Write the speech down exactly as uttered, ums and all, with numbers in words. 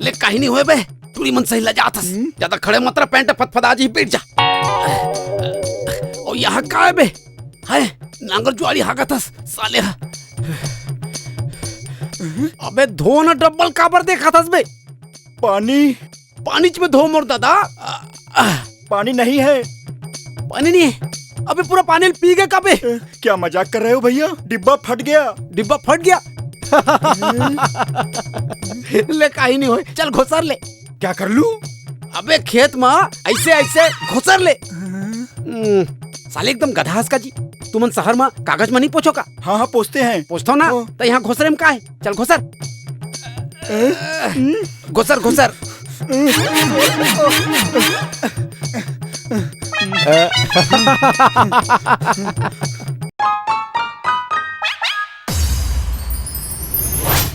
ले, काही नहीं होय बे, टूरी मन सही लजात हस। हम्म? ज्यादा खड़े मत रह, पैंट फदफदा जी, बैठ जा। ओ, यहाँ का है बे? है, नांगर जुआड़ी हागत हस, साले हा। अबे धो न, डब्बल काबर देखत हस बे? पानी। पानीच में धो मोर दादा। आ, आ। पानी नहीं है। पानी नहीं है? अबे पूरा पानी ल पी गए का बे? ए, क्या मजाक कर रहे हो भैया? डिब्बा फट गया। डिब्बा फट गया? ले, काही नहीं होय, चल घोसर ले। क्या कर लूं? अबे खेत मा ऐसे ऐसे घोसर ले। हम्म, साले एकदम गधा हस का जी। तुमन शहर मा कागज मा नहीं पोछो का? हाँ, हाँ, पोछते हैं। पोछथो ना? हाँ। त यहाँ घोसरे में का है? चल घोसर। घोसर, घोसर।